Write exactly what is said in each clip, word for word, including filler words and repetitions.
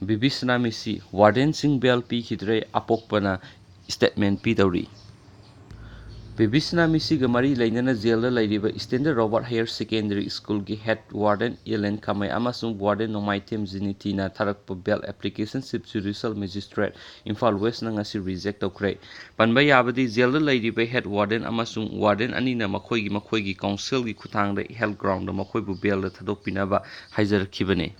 ꯕꯤꯕꯤꯁꯅꯥ ꯃꯤꯁꯤ ꯋꯥꯔꯗꯦꯟꯁꯤꯡ ꯕꯦꯜ ꯄꯤꯈꯤꯗ꯭ꯔꯦ, ꯑꯄꯣꯛꯄꯅ ꯁ꯭ꯇꯦꯠꯃꯦꯟ ꯄꯤꯗꯧꯔꯤ꯫ ꯕꯤꯕꯤꯁꯅꯥ ꯃꯤꯁꯤꯒ ꯃꯔꯤ ꯂꯩꯅꯅ ꯖꯦꯜꯗ ꯂꯩꯔꯤꯕ ꯏꯁꯇꯦꯟꯗꯔꯠ ꯔꯣꯕꯥꯔꯠ ꯍꯥꯌꯔ ꯁꯦꯀꯦꯟꯗꯔꯤ ꯁ꯭ꯀꯨꯜꯒꯤ ꯍꯦꯗ ꯋꯥꯔꯗꯦꯟ ꯑꯦꯂꯦꯟ ꯀꯃꯩ ꯑꯃꯁꯨꯡ ꯋꯥꯔꯗꯦꯟ ꯅꯣꯡꯃꯥꯏꯊꯦꯝ ꯖꯤꯅꯤꯇꯤꯅ ꯊꯥꯔꯛꯄ ꯕꯦꯜ ꯑꯦꯄ꯭ꯂꯤꯀꯦꯁꯟ ꯆꯤꯐ ꯖꯨꯗꯤꯁꯤꯌꯦꯜ ꯃꯦꯖꯤꯁꯇ꯭ꯔꯦꯠ ꯏꯝꯐꯥꯜ ꯋꯦꯁꯅ ꯉꯁꯤ ꯔꯤꯖꯦꯛ ꯇꯧꯈ꯭ꯔꯦ꯫ ꯄꯟꯕ ꯌꯥꯕꯗꯤ, ꯖꯦꯜꯗ ꯂꯩꯔꯤꯕ ꯍꯦꯗ ꯋꯥꯔꯗꯦꯟ ꯑꯃꯁꯨꯡ ꯋꯥꯔꯗꯦꯟ ꯑꯅꯤꯅ ꯃꯈꯣꯏꯒꯤ ꯃꯈꯣꯏꯒꯤ ꯀꯥꯎꯟꯁꯤꯜꯒꯤ ꯈꯨꯠꯊꯥꯡꯗ ꯍꯦꯜ ꯒ꯭ꯔꯥꯎꯟꯗ ꯃꯈꯣꯏꯕꯨ ꯕꯦꯜꯗ ꯊꯥꯗꯣꯛꯄꯤꯅꯕ ꯍꯥꯏꯖꯔꯛꯈꯤꯕꯅꯤ꯫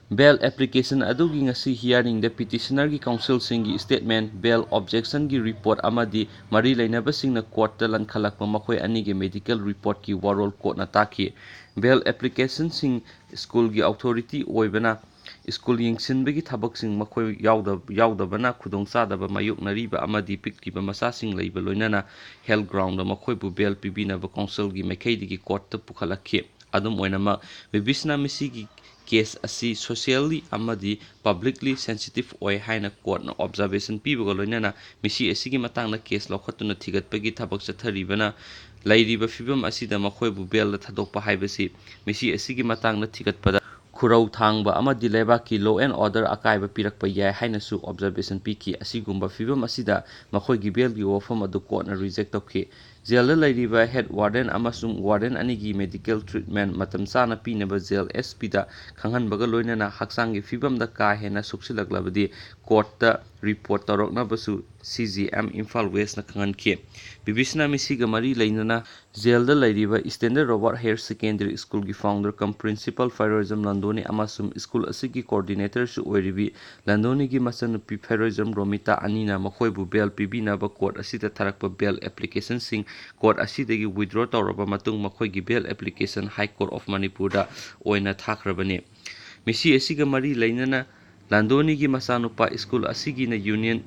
ꯕꯦꯜ ꯑꯦꯄ꯭ꯂꯤꯀꯦꯁꯟ ꯑꯗꯨꯒꯤ ꯉꯁꯤ ꯍꯤꯌꯥꯔꯤꯡꯗ ꯄꯤꯇꯤꯁꯅꯔꯒꯤ ꯀꯥꯎꯟꯁꯤꯜꯁꯤꯡꯒꯤ ꯁ꯭ꯇꯦꯠꯃꯦꯟ, ꯕꯦꯜ ꯑꯣꯕꯖꯦꯛꯁꯟꯒꯤ ꯔꯤꯄꯣꯔꯠ ꯑꯃꯗꯤ ꯃꯔꯤ ꯂꯩꯅꯕꯁꯤꯡꯅ ꯀꯣꯔꯠꯇ ꯂꯟꯈꯠꯂꯛꯄ ꯃꯈꯣꯏ ꯑꯅꯤꯒꯤ ꯃꯦꯗꯤꯀꯦꯜ ꯔꯤꯄꯣꯔꯠꯀꯤ ꯋꯥꯔꯣꯜ ꯀꯣꯔꯠꯅ ꯇꯥꯈꯤ꯫ ꯕꯦꯜ ꯑꯦꯄ꯭ꯂꯤꯀꯦꯁꯟꯁꯤꯡ ꯁ꯭ꯀꯨꯜꯒꯤ ꯑꯣꯊꯣꯔꯤꯇꯤ ꯑꯣꯏꯕꯅ ꯁ꯭ꯀꯨꯜ ꯌꯦꯡꯁꯤꯟꯕꯒꯤ ꯊꯕꯛꯁꯤꯡ ꯃꯈꯣꯏ ꯌꯥꯎꯗ-, ꯌꯥꯎꯗꯕꯅ ꯈꯨꯗꯣꯡꯆꯥꯗꯕ ꯃꯥꯌꯣꯛꯅꯔꯤꯕ ꯑꯃꯗꯤ ꯄꯤꯛꯂꯤꯕ ꯃꯆꯥꯁꯤꯡ ꯂꯩꯕ ꯂꯣꯏꯅꯅ ꯍꯦꯜ ꯒ꯭ꯔꯥꯎꯟꯗ ꯃꯈꯣꯏꯕꯨ ꯕꯦꯜ ꯄꯤꯕꯤꯅꯕ ꯀꯥꯎꯟꯁꯤꯜꯒꯤ ꯃꯥꯏꯀꯩꯗꯒꯤ ꯀꯣꯔꯠꯇ ꯄꯨꯈꯠꯂꯛꯈꯤ꯫ ꯑꯗꯨꯝ ꯑꯣꯏꯅꯃꯛ, ꯕꯤꯕꯤꯁꯅꯥ ꯃꯤꯁꯤꯒꯤ ꯀꯦꯁ ꯑꯁꯤ ꯁꯣꯁꯤꯌꯦꯜꯂꯤ ꯑꯃꯗꯤ ꯄꯕ꯭ꯂꯤꯛꯂꯤ ꯁꯦꯟꯁꯤꯇꯤꯚ ꯑꯣꯏ ꯍꯥꯏꯅ ꯀꯣꯔꯠꯅ ꯑꯣꯕꯖꯥꯔꯕꯦꯁꯟ ꯄꯤꯕꯒ ꯂꯣꯏꯅꯅ ꯃꯤꯁꯤ ꯑꯁꯤꯒꯤ ꯃꯇꯥꯡꯗ ꯀꯦꯁ ꯂꯧꯈꯠꯇꯨꯅ ꯊꯤꯒꯠꯄꯒꯤ ꯊꯕꯛ ꯆꯠꯊꯔꯤꯕꯅ ꯂꯩꯔꯤꯕ ꯐꯤꯕꯝ ꯑꯁꯤꯗ ꯃꯈꯣꯏꯕꯨ ꯕꯦꯜꯗ ꯊꯥꯗꯣꯛꯄ ꯍꯥꯏꯕꯁꯤ ꯃꯤꯁꯤ ꯑꯁꯤꯒꯤ ꯃꯇꯥꯡꯗ ꯊꯤꯒꯠꯄꯗ ꯈꯨꯔꯧ ꯊꯥꯡꯕ ꯑꯃꯗꯤ ꯂꯩꯕꯥꯛꯀꯤ law and order ꯑꯀꯥꯏꯕ ꯄꯤꯔꯛꯄ ꯌꯥꯏ ꯍꯥꯏꯅꯁꯨ ꯑꯣꯕꯖꯥꯔꯕꯦꯁꯟ ꯄꯤꯈꯤ꯫ ꯑꯁꯤꯒꯨꯝꯕ ꯐꯤꯕꯝ ꯑꯁꯤꯗ ꯃꯈꯣꯏꯒꯤ ꯕꯦꯜꯒꯤ ꯋꯥꯐꯝ ꯑꯗꯨ ꯀꯣꯔꯠꯅ ꯔꯤꯖꯦꯛ ꯇꯧꯈꯤ꯫ ꯖꯦꯜꯗ ꯂꯩꯔꯤꯕ ꯍꯦꯗ ꯋꯥꯔꯗꯦꯟ ꯑꯃꯁꯨꯡ ꯋꯥꯔꯗꯦꯟ ꯑꯅꯤꯒꯤ ꯃꯦꯗꯤꯀꯦꯜ ꯇ꯭ꯔꯤꯠꯃꯦꯟ ꯃꯇꯝ ꯆꯥꯅ ꯄꯤꯅꯕ ꯖꯦꯜ ꯑꯦꯁ ꯄꯤꯗ ꯈꯪꯍꯟꯕꯒ ꯂꯣꯏꯅꯅ ꯍꯛꯆꯥꯡꯒꯤ ꯐꯤꯕꯝꯗ ꯀꯥ ꯍꯦꯟꯅ ꯁꯣꯛꯆꯤꯜꯂꯛꯂꯕꯗꯤ ꯀꯣꯔꯠꯇ ꯔꯤꯄꯣꯔꯠ ꯇꯧꯔꯛꯅꯕꯁꯨ ꯁꯤ ꯖꯤ ꯑꯦꯝ ꯏꯝꯐꯥꯜ ꯋꯦꯁꯅ ꯈꯪꯍꯟꯈꯤ꯫ ꯕꯤꯕꯤꯁꯅꯥ ꯃꯤꯁꯤꯒ ꯃꯔꯤ ꯂꯩꯅꯅ ꯖꯦꯜꯗ ꯂꯩꯔꯤꯕ ꯏꯁꯇꯦꯟꯗꯔꯠ ꯔꯣꯕꯥꯔꯠ ꯍꯥꯌꯔ ꯁꯦꯀꯦꯟꯗꯔꯤ ꯁ꯭ꯀꯨꯜꯒꯤ ꯐꯥꯎꯟꯗꯔ ꯀꯝ ꯄ꯭ꯔꯤꯟꯁꯤꯄꯥꯜ ꯐꯩꯔꯣꯏꯖꯝ ꯂꯟꯗꯣꯅꯤ ꯑꯃꯁꯨꯡ ꯁ꯭ꯀꯨꯜ ꯑꯁꯤꯒꯤ ꯀꯣꯑꯣꯔꯗꯤꯅꯦꯇꯔꯁꯨ ꯑꯣꯏꯔꯤꯕꯤ ꯂꯟꯗꯣꯅꯤꯒꯤ ꯃꯆꯟꯅꯨꯄꯤ ꯐꯩꯔꯣꯏꯖꯝ ꯔꯣꯃꯤꯇꯥ ꯑꯅꯤꯅ ꯃꯈꯣꯏꯕꯨ ꯕꯦꯜ ꯄꯤꯕꯤꯅꯕ ꯀꯣꯔꯠ ꯑꯁꯤꯗ ꯊꯥꯔꯛꯄ ꯕꯦꯜ ꯑꯦꯄ꯭ꯂꯤꯀꯦꯁꯟꯁꯤꯡ ꯀꯣꯔꯠ ꯑꯁꯤꯗꯒꯤ ꯋꯤꯗ꯭ꯔꯣ ꯇꯧꯔꯕ ꯃꯇꯨꯡ ꯃꯈꯣꯏꯒꯤ ꯕꯦꯜ ꯑꯦꯄ꯭ꯂꯤꯀꯦꯁꯟ ꯍꯥꯏ ꯀꯣꯔꯠ ꯑꯣꯐ ꯃꯅꯤꯄꯨꯔꯗ ꯑꯣꯏꯅ ꯊꯥꯈ꯭ꯔꯕꯅꯤ꯫ ꯃꯤꯁꯤ ꯑꯁꯤꯒ ꯃꯔꯤ ꯂꯩꯅꯅ ꯂꯟꯗꯣꯅꯤꯒꯤ ꯃꯆꯥꯅꯨꯄꯥ ꯁ꯭ꯀꯨꯜ ꯑꯁꯤꯒꯤꯅ ꯌꯨꯅꯤꯌꯟ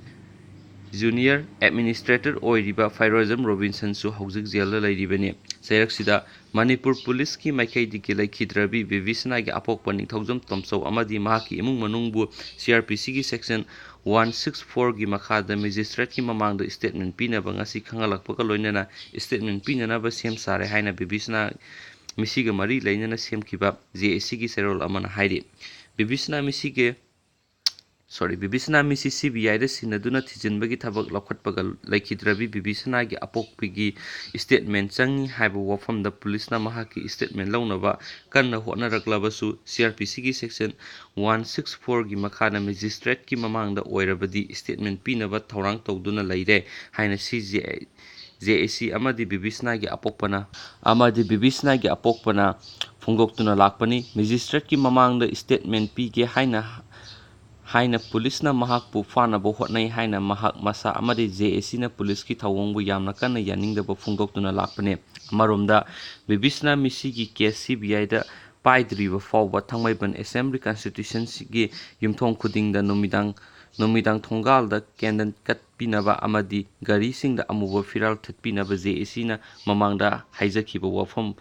ꯖꯨꯅꯤꯌꯔ ꯑꯦꯗꯃꯤꯅꯤꯁꯇ꯭ꯔꯦꯇꯔ ꯑꯣꯏꯔꯤꯕ ꯐꯩꯔꯣꯏꯖꯝ ꯔꯣꯕꯤꯟꯁꯟꯁꯨ ꯍꯧꯖꯤꯛ ꯖꯦꯜꯗ ꯂꯩꯔꯤꯕꯅꯤ꯫ ꯆꯩꯔꯛꯁꯤꯗ ꯃꯅꯤꯄꯨꯔ ꯄꯨꯂꯤꯁꯀꯤ ꯃꯥꯏꯀꯩꯗꯒꯤ ꯂꯩꯈꯤꯗ꯭ꯔꯕꯤ ꯕꯤꯕꯤꯁꯅꯥꯒꯤ ꯑꯄꯣꯛꯄ ꯅꯤꯡꯊꯧꯖꯝ ꯇꯣꯝꯆꯧ ꯑꯃꯗꯤ ꯃꯍꯥꯛꯀꯤ ꯏꯃꯨꯡ ꯃꯅꯨꯡꯕꯨ ꯁꯤ ꯑꯥꯔ ꯄꯤ ꯁꯤꯒꯤ ꯁꯦꯛꯁꯟ ꯋꯥꯟ ꯁꯤꯛꯁ ꯐꯣꯔꯒꯤ ꯃꯈꯥꯗ ꯃꯦꯖꯤꯁꯇ꯭ꯔꯦꯠꯀꯤ ꯃꯃꯥꯡꯗ ꯁ꯭ꯇꯦꯠꯃꯦꯟ ꯄꯤꯅꯕ ꯉꯁꯤ ꯈꯪꯍꯜꯂꯛꯄꯒ ꯂꯣꯏꯅꯅ ꯁ꯭ꯇꯦꯠꯃꯦꯟ ꯄꯤꯅꯅꯕ ꯁꯦꯝ ꯁꯥꯔꯦ ꯍꯥꯏꯅ ꯕꯤꯕꯤꯁꯅꯥ ꯃꯤꯁꯤꯒ ꯃꯔꯤ ꯂꯩꯅꯅ ꯁꯦꯝꯈꯤꯕ ꯖꯦ ꯑꯦ ꯁꯤꯒꯤ ꯆꯦꯔꯣꯜ ꯑꯃꯅ ꯍꯥꯏꯔꯤ꯫ ꯕꯤꯕꯤꯁꯅꯥ ꯃꯤꯁꯤꯒꯤ ꯁꯣꯔꯤ, ꯕꯤꯕꯤꯁꯅꯥ ꯃꯤꯁꯤ ꯁꯤ ꯕꯤ ꯑꯥꯏꯗ ꯁꯤꯟꯅꯗꯨꯅ ꯊꯤꯖꯤꯟꯕꯒꯤ ꯊꯕꯛ ꯂꯧꯈꯠꯄꯒ ꯂꯩꯈꯤꯗ꯭ꯔꯕꯤ ꯕꯤꯕꯤꯁꯅꯥꯒꯤ ꯑꯄꯣꯛꯄꯤꯒꯤ ꯁ꯭ꯇꯦꯠꯃꯦꯟ ꯆꯪꯏ ꯍꯥꯏꯕ ꯋꯥꯐꯝꯗ ꯄꯨꯂꯤꯁꯅ ꯃꯍꯥꯛꯀꯤ ꯁ꯭ꯇꯦꯠꯃꯦꯟ ꯂꯧꯅꯕ ꯀꯟꯅ ꯍꯣꯠꯅꯔꯛꯂꯕꯁꯨ, ꯁꯤ ꯑꯥꯔ ꯄꯤ ꯁꯤꯒꯤ ꯁꯦꯛꯁꯟ ꯋꯥꯟ ꯁꯤꯛꯁ ꯐꯣꯔꯒꯤ ꯃꯈꯥꯗ ꯃꯦꯖꯤꯁꯇ꯭ꯔꯦꯠꯀꯤ ꯃꯃꯥꯡꯗ ꯑꯣꯏꯔꯕꯗꯤ ꯁ꯭ꯇꯦꯠꯃꯦꯟ ꯄꯤꯅꯕ ꯊꯧꯔꯥꯡ ꯇꯧꯗꯨꯅ ꯂꯩꯔꯦ ꯍꯥꯏꯅ ꯁꯤ ꯖꯦ ꯑꯦ ꯁꯤ ꯑꯃꯗꯤ ꯕꯤꯕꯤꯁꯅꯥꯒꯤ ꯑꯄꯣꯛꯄꯅ, ꯑꯃꯗꯤ ꯕꯤꯕꯤꯁꯅꯥꯒꯤ ꯑꯄꯣꯛꯄꯅ ꯐꯣꯡꯗꯣꯛꯇꯨꯅ ꯂꯥꯛꯄꯅꯤ꯫ ꯃꯦꯖꯤꯁꯇ꯭ꯔꯦꯠꯀꯤ ꯃꯃꯥꯡꯗ ꯁ꯭ꯇꯦꯠꯃꯦꯟ ꯄꯤꯒꯦ ꯍꯥꯏꯅ, ꯍꯥꯏꯅ ꯄꯨꯂꯤꯁꯅ ꯃꯍꯥꯛꯄꯨ ꯐꯥꯅꯕ ꯍꯣꯠꯅꯩ ꯍꯥꯏꯅ ꯃꯍꯥꯛ ꯃꯁꯥ ꯑꯃꯗꯤ ꯖꯦ ꯑꯦ ꯁꯤꯅ ꯄꯨꯂꯤꯁꯀꯤ ꯊꯧꯑꯣꯡꯕꯨ ꯌꯥꯝꯅ ꯀꯟꯅ ꯌꯥꯅꯤꯡꯗꯕ ꯐꯣꯡꯗꯣꯛꯇꯨꯅ ꯂꯥꯛꯄꯅꯤ꯫ ꯑꯃꯔꯣꯝꯗ, ꯕꯤꯕꯤꯁꯅꯥ ꯃꯤꯁꯤꯒꯤ ꯀꯦꯁ ꯁꯤ ꯕꯤ ꯑꯥꯏꯗ ꯄꯥꯏꯗ꯭ꯔꯤꯕ ꯐꯥꯎꯕ ꯊꯥꯡꯃꯩꯕꯟ ꯑꯦꯁꯦꯝꯕ꯭ꯂꯤ ꯀꯟꯁꯇꯤꯇ꯭ꯌꯨꯁꯟꯁꯤꯒꯤ ꯌꯨꯝꯊꯣꯡ ꯈꯨꯗꯤꯡꯗ ꯅꯨꯃꯤꯗꯥꯡ, ꯅꯨꯃꯤꯗꯥꯡ ꯊꯣꯡꯒꯥꯜꯗ ꯀꯦꯟꯗꯜ ꯀꯠꯄꯤꯅꯕ ꯑꯃꯗꯤ ꯒꯥꯔꯤꯁꯤꯡꯗ ꯑꯃꯨꯕ ꯐꯤꯔꯥꯜ ꯊꯠꯄꯤꯅꯕ ꯖꯦ ꯑꯦ ꯁꯤꯅ ꯃꯃꯥꯡꯗ ꯍꯥꯏꯖꯈꯤꯕ ꯋꯥꯐꯝ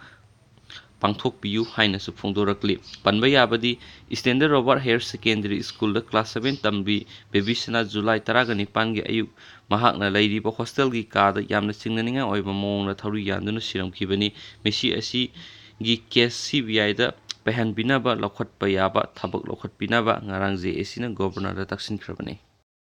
ꯄꯥꯡꯊꯣꯛꯄꯤꯌꯨ ꯍꯥꯏꯅꯁꯨ ꯐꯣꯡꯗꯣꯔꯛꯂꯤ꯫ ꯄꯟꯕ ꯌꯥꯕꯗꯤ, ꯏꯁꯇꯦꯟꯗꯔ ꯔꯣꯕꯥꯔꯠ ꯍꯥꯌꯔ ꯁꯦꯀꯦꯟꯗꯔꯤ ꯁ꯭ꯀꯨꯜꯗ ꯀ꯭ꯂꯥꯁ ꯁꯚꯦꯟ ꯇꯝꯕꯤ ꯕꯦꯕꯤꯁꯅꯥ ꯖꯨꯂꯥꯏ ꯇꯔꯥꯒ ꯅꯤꯄꯥꯟꯒꯤ ꯑꯌꯨꯛ ꯃꯍꯥꯛꯅ ꯂꯩꯔꯤꯕ ꯍꯣꯁꯇꯦꯜꯒꯤ ꯀꯥꯗ ꯌꯥꯝꯅ ꯆꯤꯡꯅꯅꯤꯡꯉꯥꯏ ꯑꯣꯏꯕ ꯃꯑꯣꯡꯗ ꯊꯧꯔꯤ ꯌꯥꯟꯗꯨꯅ ꯁꯤꯔꯝꯈꯤꯕꯅꯤ꯫ ꯃꯤꯁꯤ ꯑꯁꯤꯒꯤ ꯀꯦꯁ ꯁꯤ ꯕꯤ ꯑꯥꯏꯗ ꯄꯩꯍꯟꯕꯤꯅꯕ ꯂꯧꯈꯠꯄ ꯌꯥꯕ ꯊꯕꯛ ꯂꯧꯈꯠꯄꯤꯅꯕ ꯉꯔꯥꯡ ꯖꯦ ꯑꯦ ꯁꯤꯅ ꯒꯣꯕꯔꯅꯔꯗ ꯇꯛꯁꯤꯟꯈ꯭ꯔꯕꯅꯤ꯫